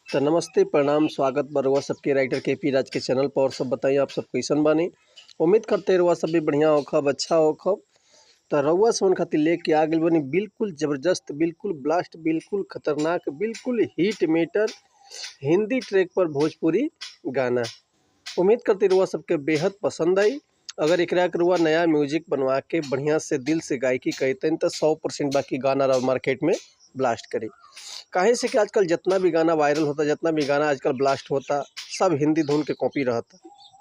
तो नमस्ते, प्रणाम, स्वागत बा रउआ सबके राइटर के पी राज के चैनल पर। और सब बताइए, आप सब कैसन बानी? उम्मीद करते रउआ सब भी बढ़िया होखब, अच्छा होखब। तो रउआ सबन खातिर लेके आ गइल बानी बिल्कुल ज़बरदस्त, बिल्कुल ब्लास्ट, बिल्कुल खतरनाक, बिल्कुल हिट मीटर हिंदी ट्रैक पर भोजपुरी गाना। उम्मीद करते रउआ सबके बेहद पसंद आई। अगर एकरा के रउआ नया म्यूजिक बनवा के बढ़िया से दिल से गायकी करतन तो 100% बाकी गाना रउआ मार्केट में ब्लास्ट करी। काहे से कि आजकल जितना भी गाना वायरल होता, जितना भी गाना आजकल ब्लास्ट होता, सब हिंदी धुन के कॉपी रहता।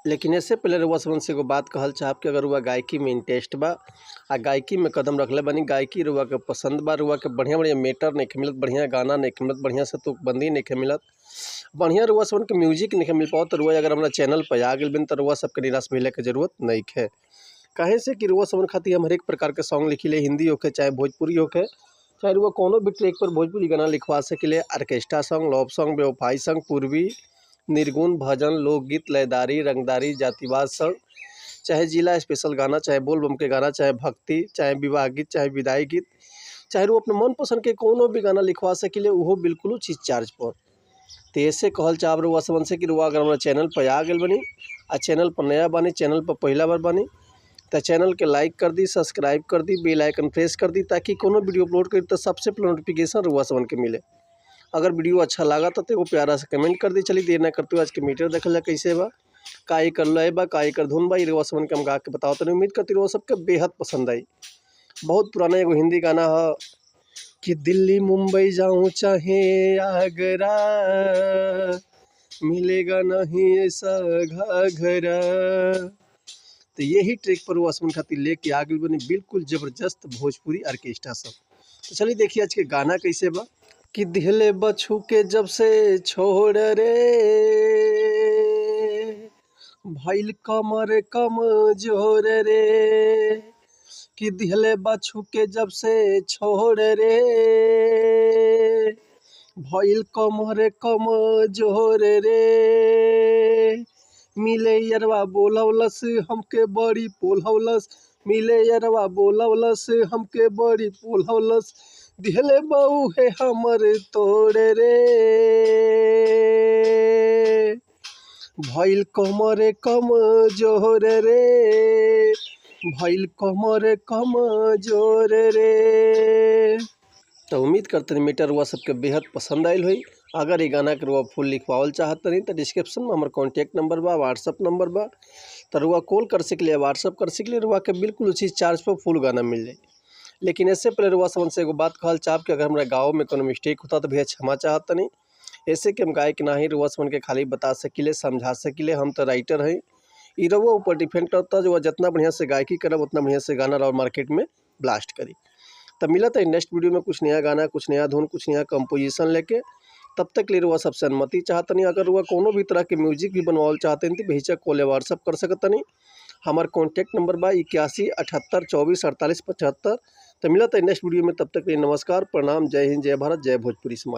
लेकिन इससे पहले रउआ सबन से एगो बात कहल चाहब कि अगर रउआ गायकी में इंटरेस्ट बा आ गायकी में कदम रखले बानी, गायकी रउआ के पसंद बा, रउआ के बढ़िया बढ़िया मैटर नइखे मिलत, बढ़िया गाना नइखे मिलत, बढ़िया से तुकबंदी नइखे मिलत, बढ़िया रउआ सबन के म्यूजिक नइखे मिल पावत, तो रउआ अगर हमरा चैनल पर आ गइल बानी त रउआ सबके निराश भइले के जरूरत नइखे। काहे से कि रउआ सबन खातिर हम हरेक प्रकार के सॉन्ग लिखिले, हिंदी होखे चाहे भोजपुरी होखे, चाहे रउआ कोनो भी ट्रैक पर भोजपुरी गाना लिखवा सकिले। ऑर्केस्ट्रा सॉन्ग, लव सॉन्ग, बेवफाई सॉन्ग, पूर्वी, निर्गुण, भजन, लोकगीत, लयदारी, रंगदारी, जातिवाद सॉन्ग, चाहे जिला स्पेशल गाना, चाहे बोल बम के गाना, चाहे भक्ति, चाहे विवाह गीत, चाहे विदाई गीत, चाहे रउआ अपने मनपसंद के कोनो भी गाना लिखवा सकिले, उहो बिल्कुल उचित चार्ज पर। तो ऐसे कहल चाहब रउआ सबन से कि रउआ अगर हमारा चैनल पर आ गइल बानी आ चैनल पर नया बानी, चैनल पर पहिला बार बानी, तो चैनल के लाइक कर दी, सब्सक्राइब कर दी, बेल आइकन प्रेस कर दी, ताकि कोनो वीडियो अपलोड करी तो सबसे पहले नोटिफिकेशन रउआ सबन के मिले। अगर वीडियो अच्छा लगा तो एगो प्यारा सा कमेंट कर दी। चलिए देर ना करते हुए आज के मीटर देखल जा कैसे बा, का एकर लय बा, का एकर धुन बा, ई रउआ सबन के हम गा के बतावत तनी। उम्मीद करती रउआ सबके बेहद पसंद आई। बहुत पुराना एगो हिंदी गाना ह कि दिल्ली मुंबई जाऊँ चाहे आगरा, मिलेगा नहीं ऐसा घाघरा। तो यही ट्रैक पर वो असमन खातिर लेके आ गइल बानी बिल्कुल ज़बरदस्त भोजपुरी ऑर्केस्ट्रा सब। तो चलिए देखिए आज के गाना कैसे बा कि दिहले बछू के जब से छोड़ रे, भइल कमर कम जोर रे, कि दिहले बछू के जब से छोड़ रे, भइल कमर कम जोर रे, मिले यरवा बोलौलस हमके बड़ी पोलौलस, मिले यरवा बोलौलस हमके बड़ी पोलौलस, दिहले बहू है हमर तोड़ रे, भइल कमर कम जोर रे, भइल कमर कम जोर रे। तो उम्मीद करते मीटर रउआ सबके बेहद पसंद आयल होई। अगर ये गाना के रउआ फुल लिखवावल चाहत तनी तो डिस्क्रिप्शन में हमार कॉन्टैक्ट नंबर बा, व्हाट्सअप नंबर बा, तो रउआ कॉल कर सकले, व्हाट्सअप कर सकले, रउआ के बिल्कुल उचित चार्ज पर फुल गाना मिल जाई। लेकिन इससे पहले रउआ सबन से एगो बात कहल चाहब कि अगर हमारा गाँव में कोनो मिस्टेक होता तो भैया क्षमा चाहत तनी। ऐसे कि हम गायक ना ही, रउआ सबन के खाली बता सकिले, समझा सकिले, हम तो राइटर हैं। ई रउआ ऊपर डिपेंड करता जो जितना बढ़िया से गायकी करब उतना बढ़िया से गाना रउआ मार्केट में ब्लास्ट करी। तब मिलत है नेक्स्ट वीडियो में कुछ नया गाना, कुछ नया धुन, कुछ नया कंपोजिशन लेके। तब तक ले रउआ सबसे अनुमति चाहतनी। अगर रउआ कोनो भी तरह के म्यूजिक भी बनवावल चाहते हैं तो बेहिचक कॉल या व्हाट्सअप कर सकतनी। हमार कॉन्टैक्ट नंबर बा 81 78 24 48 75। तो मिलत है नेक्स्ट वीडियो में, तब तक के लिए नमस्कार, प्रणाम, जय हिंद, जय भारत, जय भोजपुरी समाज।